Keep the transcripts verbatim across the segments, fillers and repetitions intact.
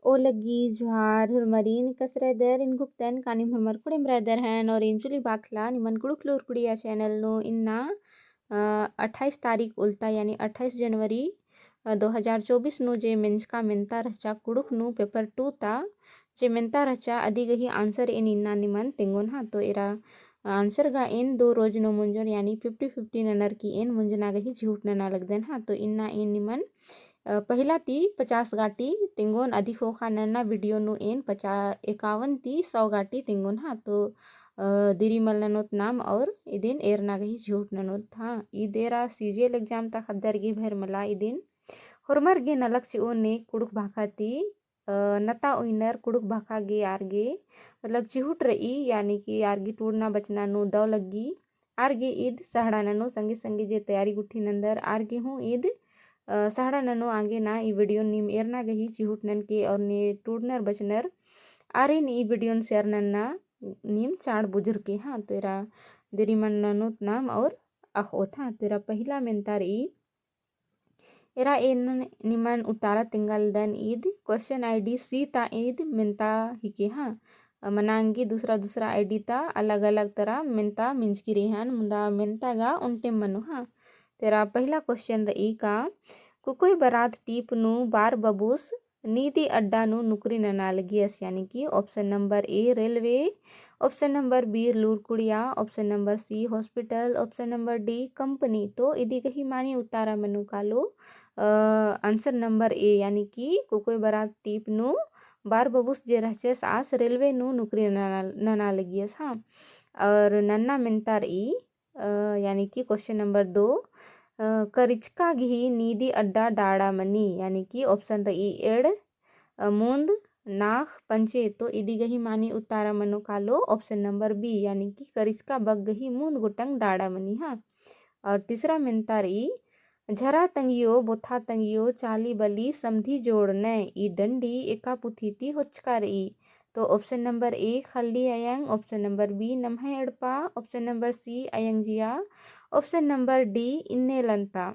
ओ लग्गी जोहार हुरमरिन कसरदर इन गुप्तन कानिम हुरमर कुड़ेम रदर हन और इंचुली बाखला निमन कुड़ुख लूर कुड़िया channel नू इन्ना, अ, अट्ठाईस तारीख उल्ता यानी अट्ठाईस जनवरी, अ, दो हजार चौबीस नू जे मेंजका मेंता रहचा कुड़ुख नू paper two ता जे मेंता रहचा अदी गही answer एन इन्ना निमन तेंगोन हाँ। तो एरा answer गा एन दो रोज नू मुंजोन यानी fifty fifty ननर की एन मुंजना गही झूठ नना लगदन हाँ। तो इन्ना एन निमन अ, पहिला ती पचास गाटी तेंगोन अदी ख़ोख़ा नन्ना video नू एन पचा-, एकावन ती सौ गाटी तेंगोन हाँ। तो, अ, दिरी मल ननोत नाम और इदिन एरना गही झूठ ननोत हाँ। Eid era C G L exam ता ख़द्दर गे भर मला इदिन। होरमर गे नलख चिओ ने कुड़ुख भाखा ती, अ, नता उइनर कुड़ुख भाखा गे आर गे, मतलब चिहुट रई, यानी कि आर गे टूड़ना बचना नू दव लग्गी। आर गे ईद सहड़ा ननो संगे संगे जे तैयारी गुट्ठी नंदर आर गे हूँ ईद, अ, सहड़ा ननो आंगे ना ई video नीम एरना गही चिहुट ननके और ने टूड़नर बचनर आरिन ई video न share नन्ना नीम चाड़ बुझुरके हाँ। तो एरा दिरी मल ननोत नाम और अख़ओत हाँ। तो एरा पहिला मेंता रई एरा एन निमन उतारा तेंगालदन Eid question I D C ता ईद मेंता हिके हाँ। मना अंगी दूसरा दूसरा I D ता अलग अलग तरा मेंता मिंजकी रेहन, मुदा मेंता गा ओन्टेम मनो हाँ। तेरा पहिला question रई का, कुकोई बरात टीप नू बार बबुस नीदी अड्डा नू नुकरी नना लगियस, यानी कि option number A railway, option number B लूरकुड़िया, option number C hospital, option number D company। तो इदी गही मानी उतारा मनो कालो, अ, answer number A, यानी कि कुकोई बरात टीप नू बार बबुस जे रहचस आस railway नू नुकरी नना, नना लगियस हाँ। और नन्ना मेंता रई, अ, यानी कि question number दो, अ, करिचका गही नीदी अड्डा डाड़ा मनी, यानी कि option रई एड़, अ, मूंद, नाख, पंचे। तो इदी गही मानी उतारा मनो कालो option number B, यानी कि करिचका बग गही मूंद गोटंग डाड़ा मनी हाँ। और तीसरा मेंता रई, झरा तंगियो, बोथा तंगियो, चाली बली, समधी जोड़नय, ई डंडी एका पुथी ती होचका रई। तो option number A खल्ली अयंग, option number B नम्है एड़पा, option number C अयंग जिया, option number D इन्ने लंता।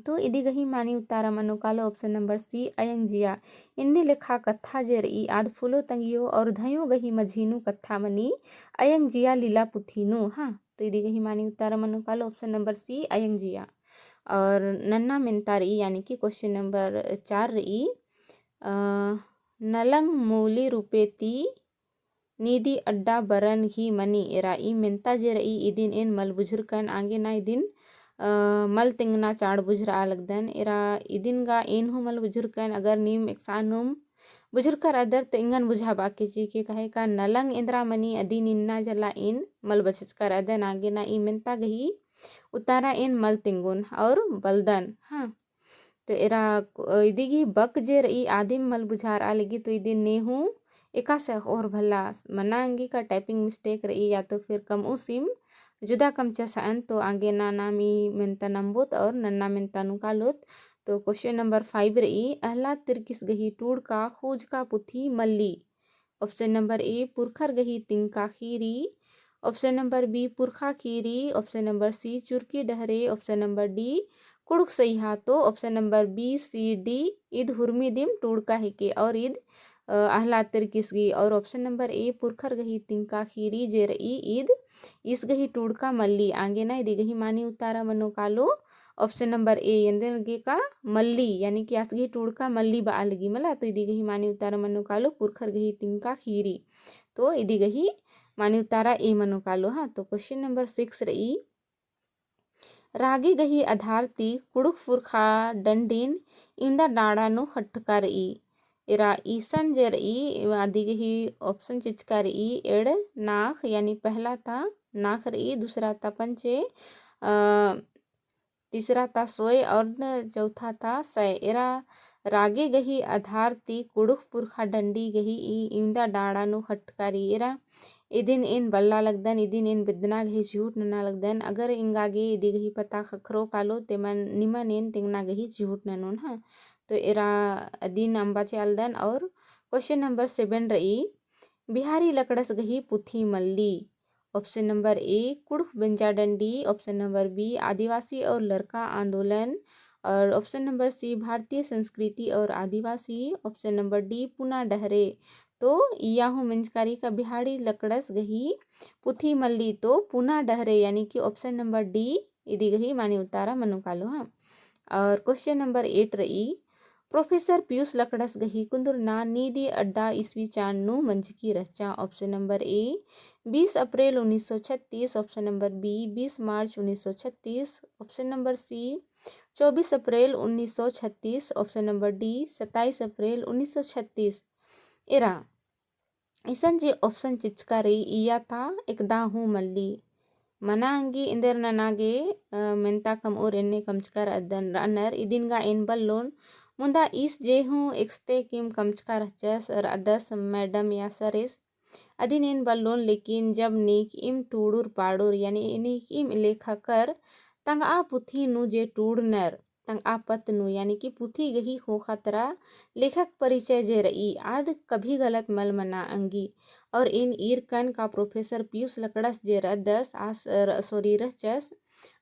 तो इदी गही मानी उतारा मनो कालो option number C अयंग जिया। इन्ने लेखा कत्था जे रई आद फूलो तंगियो और धयो गही मझी नू कत्था मनी अयंग जिया लीला पुथी नू हाँ। तो इदी गही मानी उतारा मनो कालो option number C अयंग जिया। और नन्ना मेंता रई, यानी कि question number चार रई, अ, नलंग मूली रूपे ती नीदी अड्डा बरन ही मनी। एरा ई मेंता जे रई इदिन एन मल बुझुरकन आंगे ना इदिन, अ, मल तेंगना चाड़ बुझुरआ लगदन। एरा इदिन गा एन हूँ मल बुझुरकन, अगर नीम एकसन हूँ बुझुरकर अदर तो एंगन बुझाबआ के चिके कहे का नलंग एन्दरा मनी अदिन इन्ना जला एन मल बचचकर अदन आंगे ना ई मेंता गही उतारा एन मल तेंगोन और बलदन हाँ। तो एरा, अ, इदी गही बक जे रई आदिम मल बुझारआ लगी, तो इदिन ने हूँ एकासे अख़ओर भला, मना अंगी का typing mistake रई या तो फिर कमउसिम जुदा कमचस हअन, तो आंगे ना नाम ई मेंता नम्बोत और नन्ना मेंता नू कालोत। तो question number five रई, अहला तिरकिस गही टूड़का खूजका पुथी मल्ली। Option number A पुरखर गही तिंका खीरी, option number B पुरखा खीरी, option number C चुरकी डहरे, option number D कुड़ुख सइहा। तो option number B, C, D Eid हुरमी दिम टूड़का हेके और ईद, अ, अहला तिरकिस गही। और option number A पुरखर गही तिंका खीरी जे रई ईद ईस गही टूड़का मल्ली। आंगे ना इदी गही मानी उतारा मनो कालो option number A एन्देर गे का मल्ली, यानी कि आस गही टूड़का मल्ली बआ लगी मला। तो इदी गही मानी उतारा मनो कालो पुरखर गही तिंका खीरी। तो इदी गही मानी उतारा A मनो कालो हाँ। तो question number six रई, रागे गही आधार ती कुड़ुख पुरखा डंडिन इवंदा डाड़ा नू खट्टका रई। एरा ईसन जे रई, अदी गही option चिचका रई, एड़ नाख, यानी पहला ता नाख रई, दूसरा ता पंचे, अ, तीसरा ता सोय और न चौथा ता सय। एरा रागे गही आधार ती कुड़ुख पुरखा डंडी गही ई इवंदा डाड़ा नू खट्टका रई। एरा इदिन एन बल्ला लगदन, इदिन एन बेद्दना गही झूठ नना लगदन। अगर एंगा गे इदी गही पता ख़क्खरो कालो, तेमन निमन एन तेंगना गही झूठ ननोन हाँ। तो एरा अदिन अम्बा चालदन और question number seven रई, बिहारी लकड़स गही पुथी मल्ली। Option number A कुड़ुख बेंजा डंडी, option number B आदिवासी और लरका आंदोलन, और option number C भारतीय संस्कृति और आदिवासी, option number D पुना डहरे। तो इया हूँ मंजका रई का बिहाड़ी लकड़स गही पुथी मल्ली, तो पुना डहरे यानी कि option number D इदी गही मानी उत्तारा मनो कालो। हाँ, और question number eight रई, प्रोफेसर पीयूष लकड़स गही कुन्दुरना नीदी अड्डा ईस्वी चान नू मंजकी रहचा। Option number A बीस अप्रैल उन्नीस सौ छत्तीस, option number B बीस मार्च उन्नीस सौ छत्तीस, option number C चौबीस अप्रैल उन्नीस सौ छत्तीस, option number D सत्ताईस अप्रैल उन्नीस सौ छत्तीस। एरा इसन जे option चिचका रई इया ता एकदा हूँ मल्ली। मना अंगी एन्देर नना गे, अ, मेन्ता कमऊर एन्ने कमचका रअदन रअनर, इदिन गा एन बल्लोन। मुन्दा ईस जे हूँ एकसते किम कमचका रहचस रअदस madam या सरेस, अदिन एन बल्लोन, लेकिन जब नीक इम टूड़ुर पाड़ुर, यानी नीक इम लेखकर तंगआ पुथी नू जे टूड़नर, तंगआ पत्त नू, यानी कि पुथी गही ख़ोख़ा तरा लेखक परिचय जे रई, आद कभी गलत मल मना अंगी। और एन ईरकन का प्रोफेसर पीयूष लकड़स जे रअदस, आस, र-, sorry, रहचस,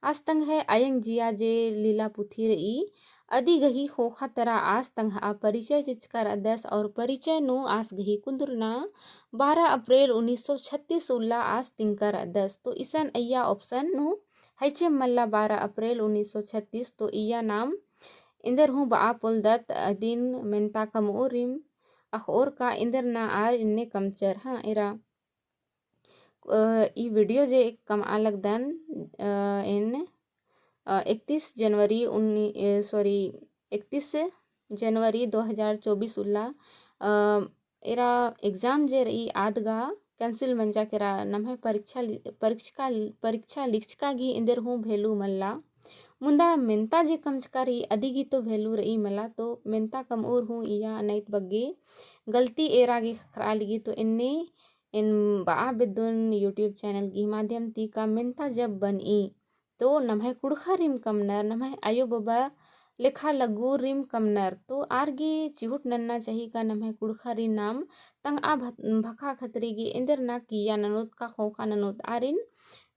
आस तंग्है अयंग जिया जे लीला पुथी रई, अदी गही ख़ोख़ा तरा आस तंग्हआ परिचय चिचका रअदस और परिचय नू आस गही कुन्दुरना बारह अप्रैल उन्नीस सौ छत्तीस उल्ला आस तिंगका रअदस। तो इसन अइय्या option नू हैचेम मल्ला बारह अप्रैल उन्नीस सौ छत्तीस, तो इय्या नाम एन्देर हूँ बआ पोलदत अदिन मेन्ता कमओरिम अख़ओर का एन्देर ना आर इन्ने कमचर। हाँ, एरा, अ, ई video जे कमआ लगदन, अ, एन, अ, इकतीस जनवरी उन्नी-, अ, sorry, इकतीस जनवरी दो हज़ार चौबीस उल्ला, अ, एरा exam जे रई आद गा cancel मंजा केरा, नम्है परीक्षा लि-, परीक्षा, परीक्षा लिखचका गही एन्देर हूँ value मल्ला। मुन्दा मेन्ता जे कमचका रई अदी गही तो value रई मला, तो मेन्ता कमओर हूँ इय्या अनैत बग्गे गलती एरा गे ख़क्खरआ लगी, तो एन्ने एन बआ बेद्दोन YouTube channel गही माध्यम ती का मेन्ता जब बनई तो नम्है कुँड़ुख़ारिम कमनर, नम्है अयो बबा लेखा लगुरिम कमनर, तो आर गे चिहुट नन्ना चाही का नम्है कुँड़ुख़ारिन नाम तंगआ भ-, भखा खतरी गे एन्देर ना किय्या ननोत का ख़ोख़ा ननोत, आरिन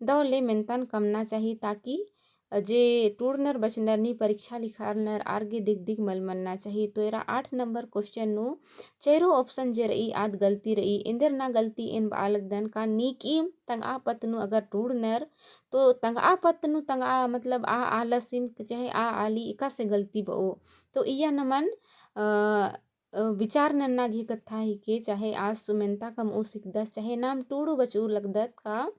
दव ले मेन्तन कमना चाही, ताकि जे टूड़नर बचनर नी परीक्षा लिखारनर आर गे दिक दिक मल मन्ना चाही। तो एरा आठ number question नू चैरो option जे रई आद गलती रई। एन्देर ना गलती एन बआ लगदन का नीक इम तंगआ पत्त नू अगर टूड़नर, तो तंगआ पत्त नू तंगआ मतलब आ आलसिम चाहे आ आली एकासे गलती बओ। तो इय्या नमन, अ, अ, विचार नन्ना गही कत्था हिके, चाहे आस मेन्ता कमऊ सिकदस, चाहे नाम टूड़ू बचऊ लगदत का,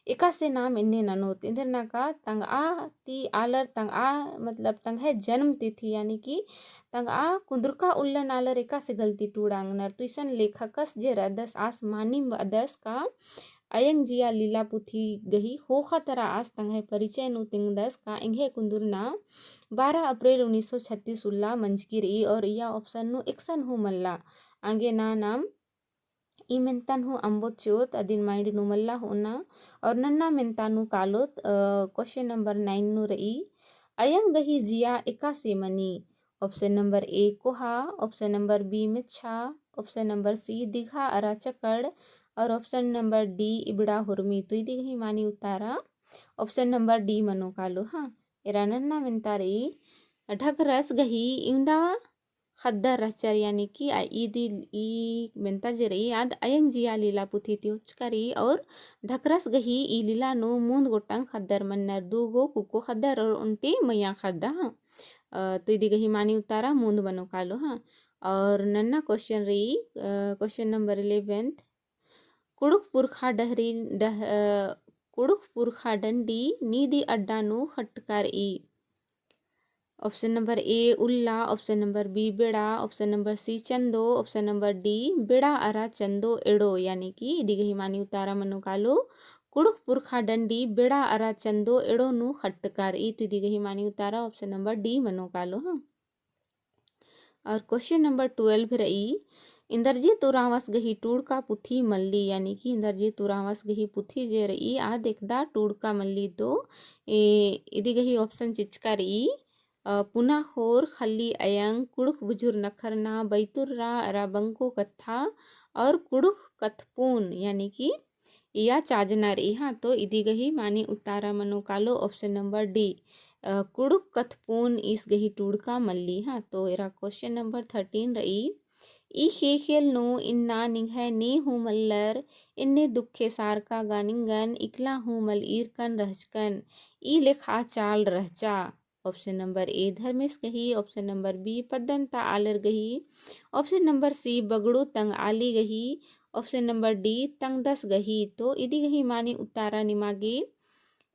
एकासे नाम एन्ने ननोत। एन्देर ना का तंगआ ती आलर तंगआ, मतलब तंग्है जन्म तिथि, यानी कि तंगआ कुन्दुरका उल्लन आलर एकासे गलती टूड़ा ओंगनर। तो इसन लेखकस जे रअदस आस मानिम बअदस का अयंग जिया लीला पुथी गही ख़ोख़ा तरा आस तंग्है परिचय नू तिंगदस का एंग्है कुन्दुरना बारह अप्रैल उन्नीस सौ छत्तीस उल्ला मंजकी रई और इय्या option नू एकसन हूँ मल्ला। आगे ना नाम ई मेन्तन हूँ अम्बोत चिओत अदिन mind नू मल्ला होना और नन्ना मेन्ता नू कालोत, अ, question number nine नू रई, अयंग गही जिया एकासे मनी। Option number A कोहा, option number B मेच्छा, option number C दिघा अरा चकड़ और option number D इबड़ा हुरमी। तो इदी गही मानी उत्तारा option number D मनो कालो। हाँ, एरा नन्ना मेन्ता रई, ढकरस गही इवंदा ख़द्दर रहचर, यानी कि आ इदी ई मेन्ता जे रई आद अयंग जिया लीला पुथी ती होचका रई और ढकरस गही ई लीला नू मूंद गोटंग ख़द्दर मन्नर, दू गो कुक्को ख़द्दर और ओन्टे मइय्याँ ख़द्द। हाँ, अ, तो इदी गही मानी उत्तारा मूंद मनो कालो। हाँ, और नन्ना question रई, अ, question number eleventh, कुँड़ुख़ पुरखा डहरी डह-, अ, कुँड़ुख़ पुरखा डंडी नीदी अड्डा नू ख़ट्टका रई। Option number A Ulla, option number B बेड़ा, option number C चंदो, option number D बेड़ा अरा चंदो एड़ो, यानी कि इदी गही मानी उत्तारा मनो कालो कुँड़ुख़ पुरखा डंडी बेड़ा अरा चंदो एड़ो नू ख़ट्टका रई। तो इदी गही मानी उत्तारा option number D मनो कालो। हाँ। और question number twelve रई, इन्दरजीत उराँवस गही टूड़का पुथी मल्ली, यानी कि इन्दरजीत उराँवस गही पुथी जे रई आद एकदा टूड़का मल्ली। तो ए, इदी गही option चिचका रई, अ, पुना ख़ोर, ख़ल्ली अयंग, कुँड़ुख़ बुझुर नखरना, बैतुर्रा अरा बंको कत्था और कुँड़ुख़ कत्थपुन, यानी कि इया चाजना रई। हाँ, तो इदी गही मानी उत्तारा मनो कालो option number D। अ, कुँड़ुख़ कत्थपुन ईस गही टूड़का मल्ली, हाँ। तो एरा question number thirteen रई, ई ख़ेख़ेल नू इन्ना निंग्है नी हूँ मल्लर, एन्ने दुखे सारका गा निंगन इकला हूँ मल ईरकन रहचकन, ई लेखा चाल रहचा। Option number A धर्मेस गही, option number B पद्दन ता आलर गही, option number C बगड़ू तंग आली गही, option number D तंगदस गही। तो इदी गही मानी उत्तारा निमागे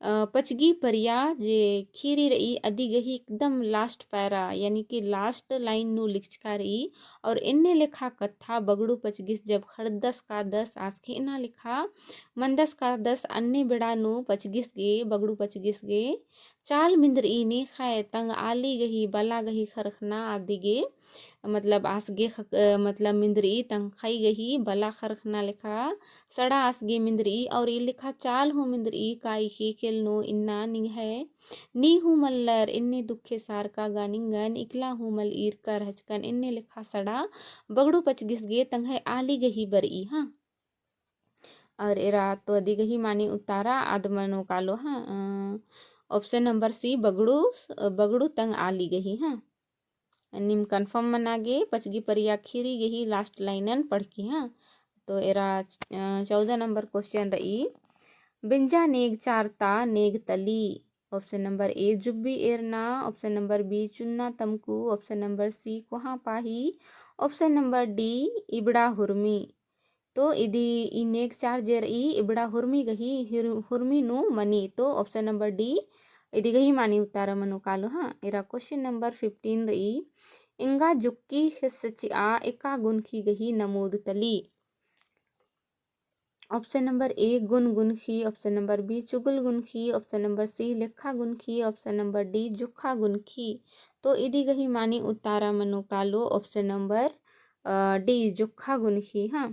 अ, पचगी परिया जे खीरी रई, अदी गही एकदम last पैरा, यानी कि last line नू लिखचका रई। और एन्ने लेखा कत्था बगड़ू पचगिस जब खड़दस कादस आस गे एन्ना लेखा मन्दस कादस, अन्ने बेड़ा नू पचगिस गे, बगड़ू पचगिस गे चाल मिंदरई नेख़य तंग आली गही, बला गही ख़रख़ना अदी गे मतलब आस गे ख़-, अ, मतलब मिंदरई तंग ख़ई गही बला ख़रख़ना लेखा सड़ा आस गे मिंदरई और ई लेखा चाल हूँ मिंदरई का ई ख़ेख़ेल नू इन्ना निंग्है नी हूँ मल्लर, एन्ने दुखे सारका गा निंगन इकला हूँ मल ईरका रहचकन, एन्ने लेखा सड़ा बगड़ू पचगिस गे तंग्है आली गही बरई, हाँ। और एरा तो अदी गही मानी उत्तारा आद मनो कालो, हाँ। अ, option number C बगड़ू, बगड़ू तंग आली गही, हाँ। नीम confirm मना गे, पचगी परिया खीरी गही last line न पढ़की, हाँ। तो एरा, अ, चौदह number question रई, बेंजा नेग चारता नेग तली। Option number A जुब्बी एरना, option number B चुन्ना तमकू, option number C कोहाँ पाही, option number D इबड़ा हुरमी। तो इदी ई नेग चार जे रई इबड़ा हुरमी गही हिर-, हुरमी नू मनी। तो option number D इदी गही मानी उत्तारा मनो कालो, हाँ। एरा question number fifteen रई, एंगा जुक्की ख़ेस्सचिआ एका गुनखी गही नमूद तली। Option number A गुन गुनखी, option number B चुगुल गुनखी, option number C लेखा गुनखी, option number D जुखा गुनखी। तो इदी गही मानी उत्तारा मनो कालो option number, अ, D जुखा गुनखी, हाँ।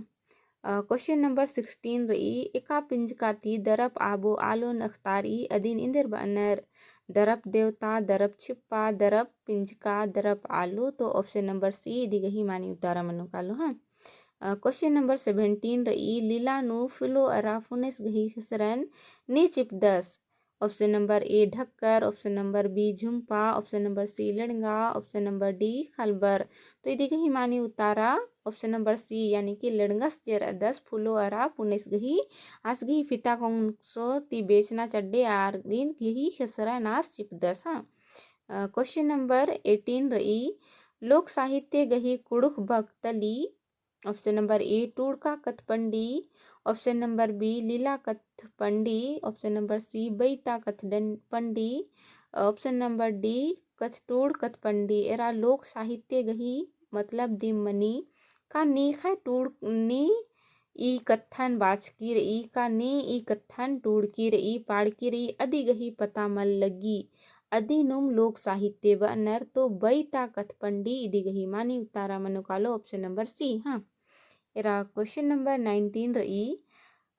अ, question number sixteen रई, एका पिंजका ती दरप आबो आलोन अख़तारई अदिन इन्देर बअनर, दरप देवता, दरप छिप्पा, दरप पिंजका, दरप आलो। तो option number C इदी गही मानी उत्तारा मनो कालो, हाँ। अ, question number seventeen रई, लीला नू फुलो अरा पुनेस गही ख़ेसरन ने चिपदस। Option number A ढक्कर, option number B Jhumpa, option number C लेड़ंगा, option number D खलबर। तो इदी गही मानी उत्तारा option number C यानी कि लेड़ंगस जे रअदस फुलो अरा पुनेस गही। आस गही फिता कोंगसो ती बेचना चड्डे आर दिन गही ख़ेसरन आस चिपदस, हाँ। अ, question number eighteen रई, लोक साहित्य गही कुँड़ुख़ बक तली। Option number A टूड़का कत्थ पंडी, option number B लीला कत्थ पंडी, option number C बईता कत्थ डं-, पंडी, option number D कत्थ टूड़ कत्थ पंडी। एरा लोक साहित्य गही मतलब दिम मनी का नीख़य टूड़ नी ई कत्थन बाचकी रई, का नी ई कत्थन टूड़की रई, पाड़की रई, अदी गही पता मल लग्गी। अदिनुम लोक साहित्य बअनर। तो बईता कत्थ पंडी इदी गही मानी उत्तारा मनो कालो option number C, हाँ। एरा question number nineteen रई,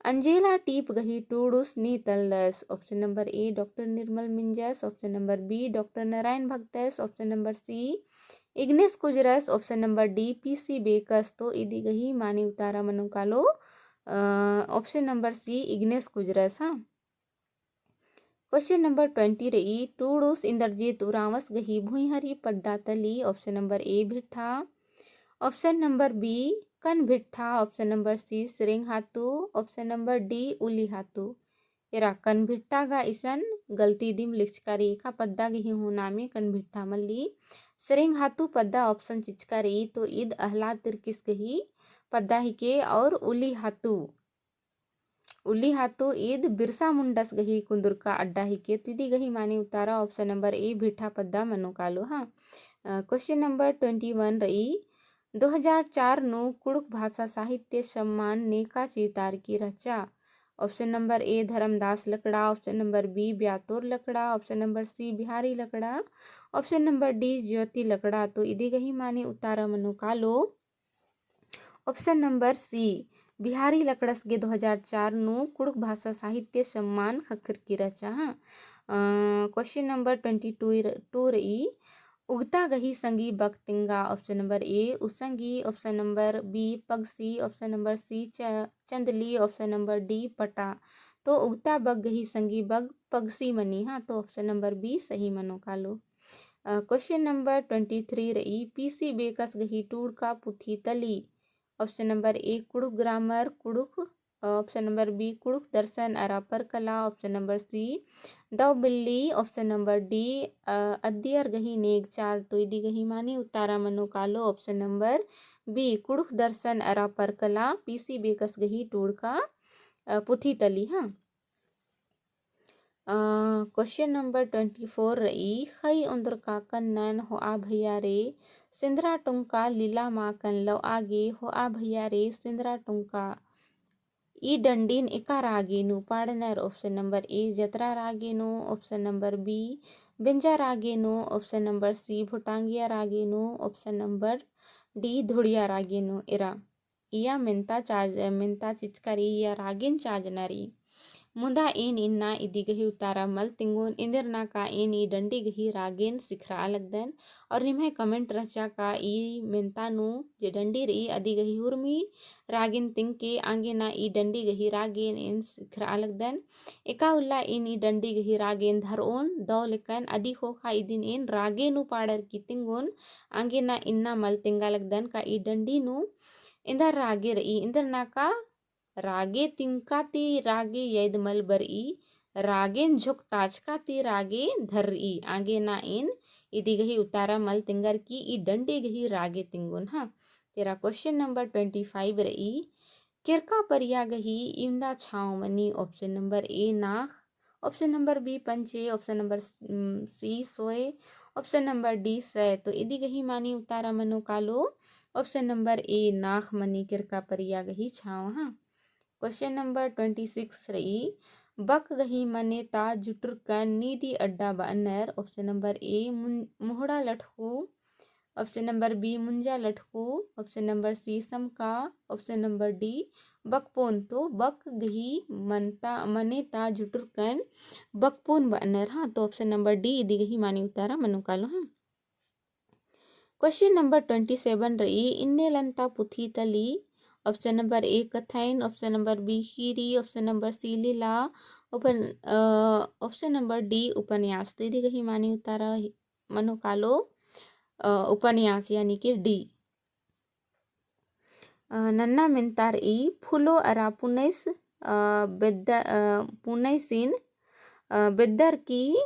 अंजेला टीप गही टूड़ुस ने तलदस। Option number A doctor Nirmal मिंजस, option number B doctor Narayan भगतस, option number C इग्नेस कुजरस, option number D P C बेकस। तो इदी गही मानी उत्तारा मनो कालो, अ, option number C इग्नेस कुजरस, हाँ। Question number twenty रई, टूड़ुस इंद्रजीत उराँवस गही भुइँहरी पद्दा तली। Option number A Bhittha, option number B कन भिट्ठा, option number C सिरिंग हातू, option number D उली हातू। एरा कन भिट्ठा गा इसन गलती दिम लिखचका रई का पद्दा गही हूँ नामे कन भिट्ठा मल्ली। सिरिंग हातू पद्दा option चिचका रई। तो ईद अहलाद तिर्किस गही पद्दा हिके और उली हातू उली हातू ईद बिरसा मुंडस गही कुंदुरका अड्डा हिके। तो इदी गही मानी उत्तारा option number A भिट्ठा पद्दा मनो कालो, हाँ। अ, question number twenty one रई, दो हजार चार नू कुँड़ुख़ भाषा साहित्य सम्मान नेका चितारकी रहचा। Option number A Dharmdas Lakra, option number B ब्यातोर लकड़ा, option number C बिहारी लकड़ा, option number D ज्योति लकड़ा। तो इदी गही मानी उत्तारा मनो कालो option number C बिहारी लकड़स गे दो हजार चार नू कुँड़ुख़ भाषा साहित्य सम्मान ख़क्खरकी रहचा, हाँ। अ, question number twenty two र-, two रई, उगता गही संगी बक तिंगा। Option number A उसंगी, option number B पगसी, option number C च-, चंदली, option number D पटा। तो उगता बग गही संगी बग पगसी मनी, हाँ, तो option number B सही मनो कालो। अ, question number twenty three रई, पीसी बेकस गही टूड़का पुथी तली। Option number A कुँड़ुख़ grammar, कुँड़ुख़, अ, option number B कुँड़ुख़ दर्शन अरा परकला, option number C दव बिल्ली, option number D, अ, अद्दियर गही नेग चार। तो इदी गही मानी उत्तारा मनो कालो option number B कुँड़ुख़ दर्शन अरा परकला, पीसी बेकस गही टूड़का, अ, पुथी तली, हाँ। अ, question number twenty four रई, ख़ई ओन्द्रका कन्नन होआ भैया रे, सिंदरा टोंका लीला माकन लौआ गे, होआ भैया रे, सिंदरा टोंका। ई डंडीन एका रागे नू पाड़नर? Option number A जतरा रागे नू, option number B बेंजा रागे नू, option number C भोटांगिया रागे नू, option number D धुड़िया रागे नू। एरा इया मेन्ता चाज-, मेन्ता चिचका रई, इया रागेन चाजना रई। मुदा एन इन्ना इदी गही उतारा मल तिंगोन, एन्देर नाका एन ई डंडी गही रागेन सिखरआ लगदन। और निम्है comment रहचा का ई मेन्ता नू जे डंडी रई अदी गही हुरमी रागेन तिंगके आंगे ना ई डंडी गही रागेन एन सिखरआ लगदन। एका उल्ला एन ई डंडी गही रागेन धरओन दव लेकन अदी ख़ोख़ा इदिन एन रागे नू पाड़र की तिंगोन आंगे ना इन्ना मल तिंगा लगदन का ई डंडी नू एन्देर रागे रई, एन्देर नाका रागे तिंगका ती रागे यैद मल बरई, रागेन झोकताचका ती रागे धरई। आंगे ना एन इदी गही उतारा मल तिंगर की ई डंडी गही रागे तिंगोन, हाँ। तेरा question number twenty five रई, केरका परिया गही इवंदा छाँव मनी? Option number A नाख़, option number B पंचे, option number स-, उम, C सोय, option number D सय। तो इदी गही मानी उतारा मनो कालो option number A नाख़ मनी केरका परिया गही छाँव, हाँ। Question number twenty six रई, बक गही मने ता जुटुरकन नीदी अड्डा बअनर? Option number A मुन-, मोहड़ा लठकू, option number B मुंजा लठकू, option number C समका, option number D बकपोन। तो बक गही मनता, मने ता जुटुरकन बकपोन बअनर, हाँ। तो option number D इदी गही मानी उतारा मनो कालो, हाँ। Question number twenty seven रई, इन्ने लन्ता पुथी तली। Option number A कथाइन, option number B ख़ीरी, option number C लीला, ओपन-, अ, option number D उपन्यास। तो इदी गही मानी उतारा मनो कालो, अ, उपन्यास यानी कि D। अ, नन्ना मेन्ता रई फुलो अरा पुनैस, अ, बेद्द-, अ, पुनैसिन, अ, बेद्दर की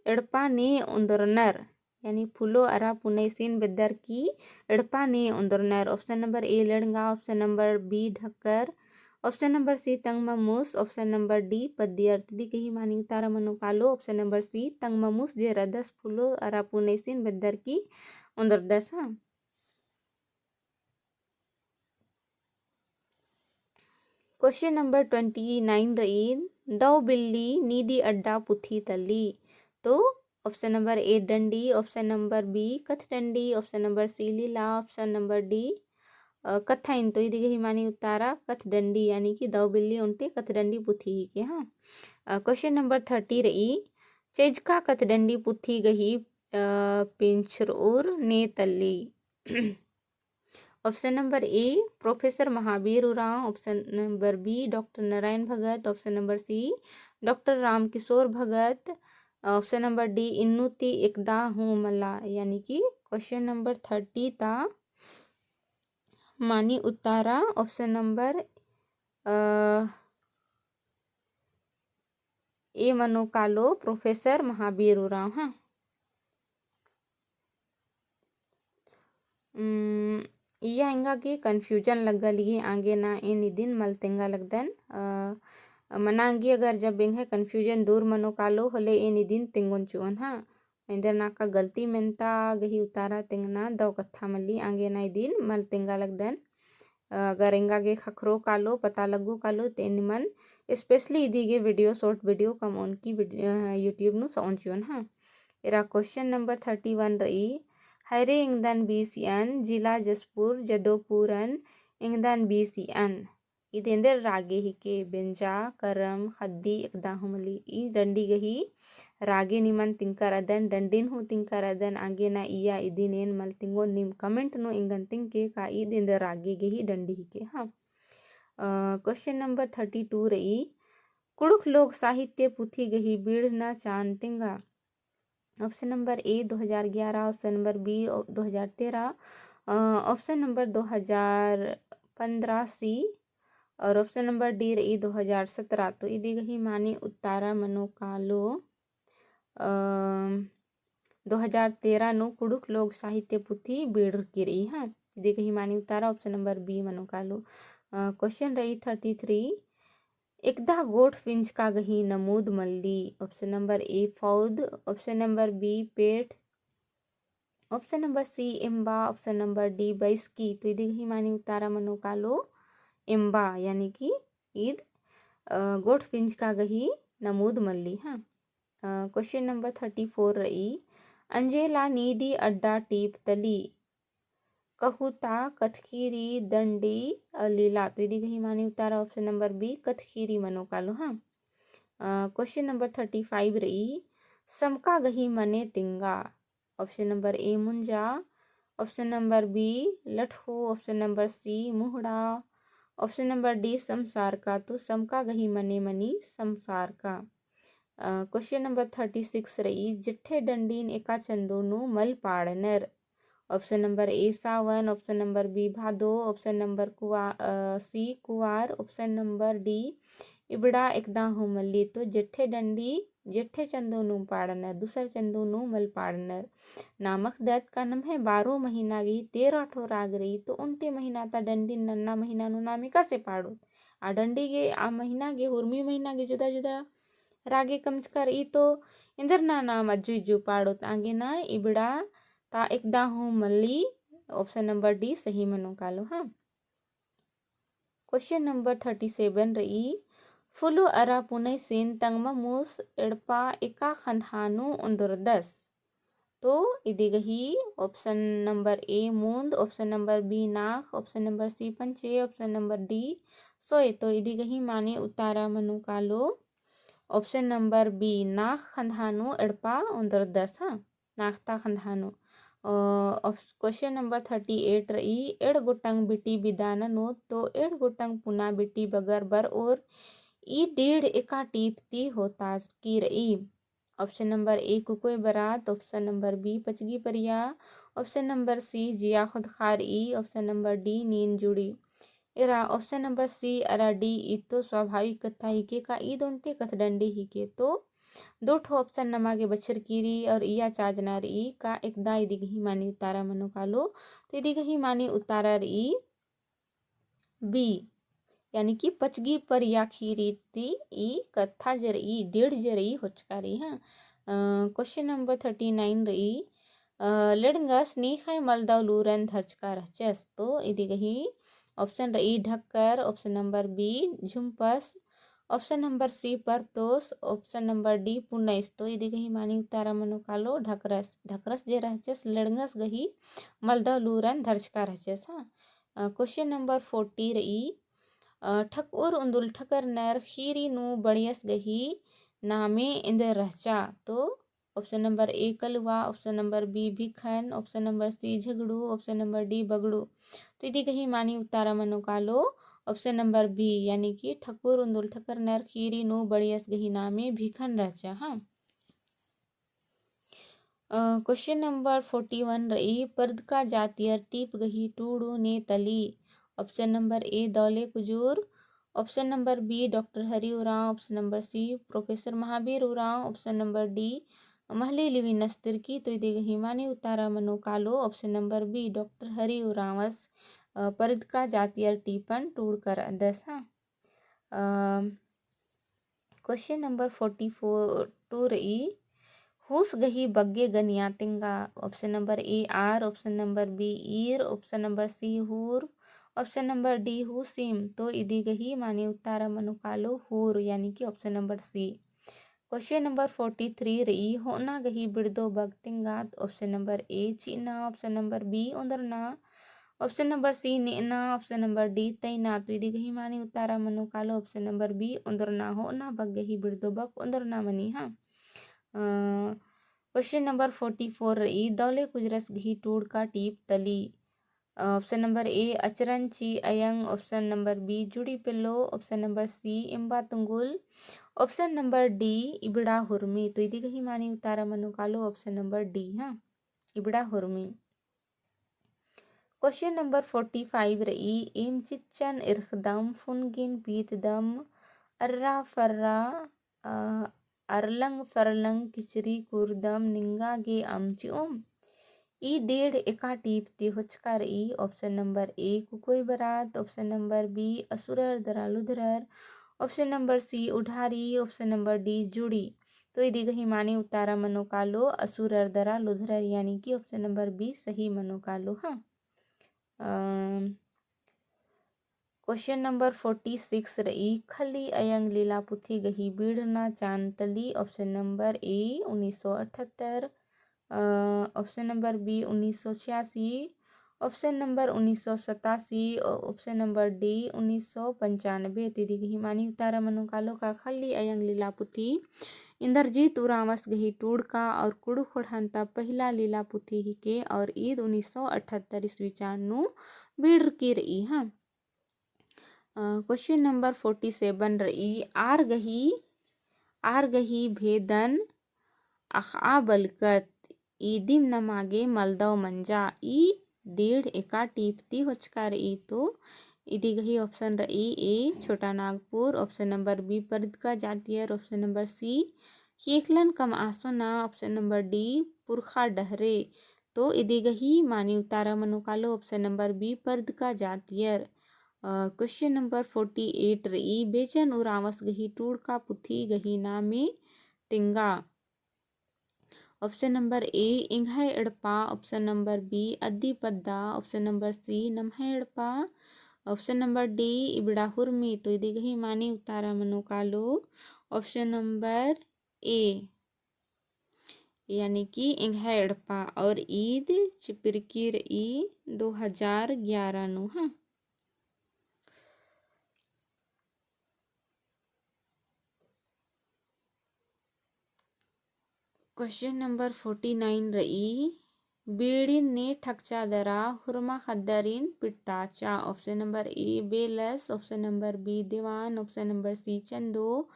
एड़पा ने ओन्दरनर, यानी फुलो अरा पुनैसिन बेद्दर की एड़पा ने ओन्दरनर। Option number A लेड़ंगा, option number B ढक्कर, option number C तंगममुस, option number D पद्दियर। तो इदी गही मानी उतारा मनो कालो option number C तंगममुस जे रअदस फुलो अरा पुनैसिन बेद्दर की ओन्दरदस, हाँ। Question number twenty nine रई, दव बिल्ली नीदी अड्डा पुथी तली। तो option number A डंडी, option number B कथडंडी, option number C लीला, option number D, अ, कथाइन। तो इदी गही मानी उतारा कथडंडी, यानी कि दव बिल्ली ओन्टे कथडंडी पुथी हिके, हाँ। अ, question number thirty रई, चेजका कथडंडी पुथी गही, अ, पिंछरउर ने तली। Option number A Professor Mahavir Oraon, option number B doctor Narayan Bhagat, option number C doctor Ramkishore Bhagat, option number D इन्नु ती एकदा हूँ मला। यानी कि question number thirty ता मानी उत्तारा option number, अ, A मनो कालो प्रोफेसर महावीर उराँव, हाँ। उम, इया एंगा गे confusion लग्गा लगी, आगे ना एन इदिन मल तेंगा लगदन। अ, मना एंगी अगर जब एंग्है confusion दूर मनो कालो होले एन इदिन तेंगोन चिओन, हाँ। एन्देर नाका गलती मेन्ता गही उतारा तेंगना दव कत्था मल्ली, आगे ना इदिन मल तेंगा लगदन। अ, अगर एंगा गे ख़क्खरो कालो, पता लग्गो कालो, ते निमन specially इदी गे video, short video कमओन की vid-, अ, YouTube नू सओन चिओन, हाँ। एरा question number thirty one रई, हैरे एंगदन बीसियन, जिला जशपुर, जदोपुरन एंगदन बीसियन। ईद एन्देर रागे हिके, बेंजा, करम, ख़द्दी, एकदा हूँ मली। ई डंडी गही रागे निमन तिंकर अदन, डंडिन हूँ तिंकर अदन, आगे ना इया इदिन एन मल तिंगोन, नीम comment नू एंगन तिंगके का ईद एन्देर रागे गही डंडी हिके, हाँ। अ, question number thirty two रई, कुँड़ुख़ लोक साहित्य पुथी गही बीड़ना चान तेंगा। Option number A दो हज़ार ग्यारह, option number B दो हज़ार तेरह, अ, option number दो हज़ार पन्द्रह C, और option number D रई दो हज़ार सत्रह। तो इदी गही मानी उत्तारा मनो कालो, अ, दो हज़ार तेरह नू कुँड़ुख़ लोक साहित्य पुथी बीड़रकी रई, हाँ। इदी गही मानी उत्तारा option number B मनो कालो। अ, question रई thirty three, एकदा गोठ पिंजका गही नमूद मल्ली। Option number A फौद, option number B पेट, option number C ember, option number D बैसकी। तो इदी गही मानी उत्तारा मनो कालो एम्बा, यानी कि ईद, अ, गोठ पिंजका गही नमूद मल्ली, हाँ। अ, question number thirty four रई, अंजेला नीदी अड्डा टीप तली। कहुता कत्थखीरी दंडी अलीला। तो इदी गही मानी उत्तारा option number B कत्थखीरी मनो कालो, हाँ। अ, question number thirty five रई, समका गही मने तिंगा। Option number A Munjya, option number B लठहू, option number C मुहड़ा, option number D समसारका। तो समका गही मने मनी समसारका। अ, question number thirty six रई, जेठे डंडीन एका चंदो नू मल पाड़नर। Option number A Sawan, option number B Bhado, option number कुआ-, अ, C कुवार, option number D इबड़ा एकदा हूँ मल्ली। तो जेठे डंडी जेठे चंदो नू पाड़नर, दूसर चंदो नू मल पाड़नर। नाम अख़दत का नम्है बारो महीना गही तेरह ठो राग रई, तो ओन्टे महीना ता डंडी नन्ना महीना नू नाम एकासे पाड़ोत। आ डंडी गे, आ महीना गे, हुरमी महीना गे जुदा जुदा रागे कमचका रई, तो एन्देरना नाम अज्जु इज्जु पाड़ोत। आगे ना इबड़ा ता एकदा हूँ मल्ली, option number D सही मनो कालो, हाँ। Question number thirty seven रई, फुलु अरा पुनैसिन तंग्मा मूस एड़पा एका खंदहा नू ओन्दरदस। तो इदी गही option number A मूंद, option number B नाख, option number C पंचे, option number D सोय। तो इदी गही माने उत्तारा मनो कालो option number B नाख खंदहा नू एड़पा ओन्दरदस, हाँ। नाखता खंदहा नू। अ, op-, question number thirty eight रई, एड़ गोटंग बिटी बिदा ननोत, तो एड़ गोटंग पुना बिटी बगर बरओर ई डीड़ एका टीप ती होतारकी रई। Option number A कुकोय बरात, option number B पचगी परिया, option number C जिया खुदखार ई, option number D नीन जुड़ी। एरा option number C अरा D ई तो स्वाभाविक कत्था हिके का ईद ओन्टे कत्थडंडी हिके। तो दो ठो option नमा गे बछरकी रई और इया चाजना रई का एकदा इदी गही मानी उत्तारा मनो कालो। तो इदी गही मानी उत्तारा रई B, यानी कि पचगी परिया खीरी ती ई कत्था जे रई, डीड़ जे रई होचका रई, हाँ। अ, question number thirty nine रई, अ, लेड़ंगस नेख़य मलदव लूरन धरचका रहचस। तो इदी गही option रई ढक्कर, option number B झुम्पस, option number C परतोस, option number D पुनैस। तो इदी गही मानी उत्तारा मनो कालो ढकरस। ढकरस जे रहचस लेड़ंगस गही मलदव लूरन धरचका रहचस, हाँ। अ, question number forty रई, अ, ठकुर उन्दुल ठकर नर खीरी नू बड़ियस गही नामे एन्देर रहचा। तो option number A कलुवा, option number B Bhikhan, option number C Jhagru, option number D Bagru. तो इदी गही मानी उत्तारा मनो कालो option number B, यानी कि ठकुर उन्दुल ठकर नर खीरी नू बड़ियस गही नामे भिखन रहचा, हाँ। अ, question number forty one रई, परदका जातियर टीप गही टूड़ू ने तली। Option number A Daule Kujur, option number B doctor Hari Oraon, option number C professor Mahavir Oraon, option number D Mahli Livinus Tirkey. तो इदी गही मानी उत्तारा मनो कालो option number B doctor Hari उराँवस, अ, परदका जातियर टीपन टूड़कर अदस, हाँ। अ, question number forty four, two रई, हूस गही बग्गे गनिया तेंगा। Option number A आर, option number B ईर, option number C हूर, option number D हूसिम। तो इदी गही माने उत्तारा मनो कालो हूर, यानी कि option number C। Question number forty three रई, होअना गही बिड़दो बग तेंगात। Option number A चिअना, option number B ओन्दरना, option number C नेअना, option number D तैना। तो इदी गही माने उत्तारा मनो कालो option number B ओन्दरना, होअना बग गही बिड़दो बग ओन्दरना मनी, हाँ। अ, question number forty four रई, दौले कुजरस गही टूड़का टीप तली। अ, option number A अचरन ची अयंग, option number B जुड़ी पेल्लो, option number C एम्बा तुंगुल, option number D इबड़ा हुरमी। तो इदी गही मानी उतारा मनो कालो option number D, हाँ, इबड़ा हुरमी। Question number forty five रई, एम चिच्चन इरखदम, फुनगिन पीतदम, अर्रा फर्रा, अ, अरलंग फरलंग किचरी कुरदम, निंगा गे अम चिओम। ई डेढ़ एका टीप ती होचका रई। Option number A कुकोई बरात, option number B असुरर दरा लुधरर, option number C उढ़ारी, option number D जुड़ी। तो इदी गही मानी उतारा मनो कालो असुरर दरा लुधरर, यानी कि option number B सही मनो कालो, हाँ। अम, Question number forty six रई, खली अयंग लीला पुथी गही बीड़ना चान तली। Option number A उन्नीस सौ अठहत्तर, अ, option number B उन्नीस सौ छियासी, option number उन्नीस सौ सतासी, अ, option number D उन्नीस सौ पंचानबे। तिदी गही मानी उतारा मनो कालो का खली अयंग लीला पुथी इंद्रजीत उरांवस गही टूड़का और कुँड़ुख़ ख़ोंड़हन ता पहिला लीला पुथी हिके और ईद उन्नीस सौ अठहत्तर ईस्वी चान नू बीड़रकी रई, हाँ। अ, question number forty seven रई, आर गही, आर गही भेदन अख़आ बलकत, ईदिम नमा गे मलदव मंजा। ई डेढ़ एका टीप ती होचका रई। तो इदी गही option रई A छोटा नागपुर, option number B परदका जातियर, option number C ख़ेख़लन कमआ सोना, option number D पुरखा डहरे। तो इदी गही मानी उतारा मनो कालो option number B परदका जातियर। अ, question number forty eight रई, बेचन उरांवस गही टूड़का पुथी गही नामे तेंगा। Option number A एंग्है एड़पा, option number B अद्दी पद्दा, option number C नम्है एड़पा, option number D इबड़ा हुरमी। तो इदी गही मानी उतारा मनो कालो option number A, यानी कि एंग्है एड़पा। और ईद चिपरकी रई दो हजार ग्यारह नू, हाँ। Question number forty nine रई, बीड़िन ने ठकचा दरा हुरमा ख़द्दरिन पिटताचा। Option number A Belas, option number B देवान, option number C चंदो,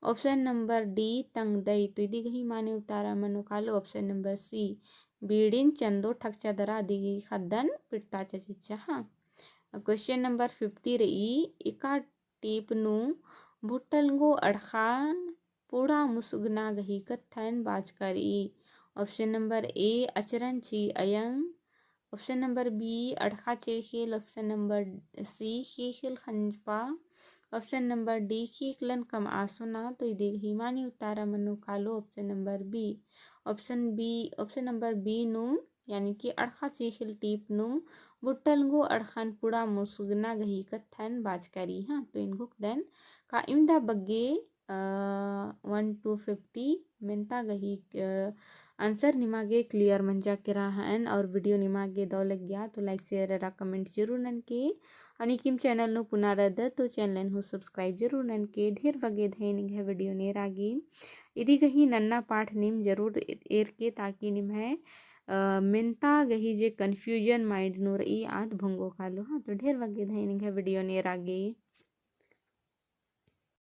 option number D तंगदई। तो इदी गही माने उतारा मनो कालो option number C, बीड़िन चंदो ठकचा दरा अदी गही ख़द्दन पिटताचा चिच्चा, हाँ। Question number fifty रई, एका टीप नू भुट्टलंगो अड़ख़न पुड़ा मुसुगना गही कत्थन बाचका रई। Option number A अचरन ची अयंग, option number B अड़ख़ा चेख़ेल, option number C ख़ेख़ेल ख़ंजपा, option number D ख़ेख़लन कमआ सोना। तो इदी गही माने उतारा मनो कालो option number B। Option B, option number B नू यानी कि अड़ख़ा चेख़ेल टीप नू भुट्टलंगो अड़ख़न पुड़ा मुसुगना गही कत्थन बाचका रई, हाँ। तो एन घोखदन का इमदा बग्गे, अ, one to fifty मेन्ता गही, अ, answer निमा गे clear मंजा केरा हन। और video निमा गे दव लग्गिया तो like, share अरा comment जरूर ननके। अनिकिम channel नू पुना रअदत तो channel हूँ subscribe जरूर ननके। ढेर बग्गे धैन एंग्है video नेरा गे। इदी गही नन्ना पाठ नीम जरूर एरके ताकि निम्है, अ, मेन्ता गही जे confusion mind नू रई आद भंगो कालो, हाँ। तो ढेर बग्गे धैन एंग्है video नेरा गे।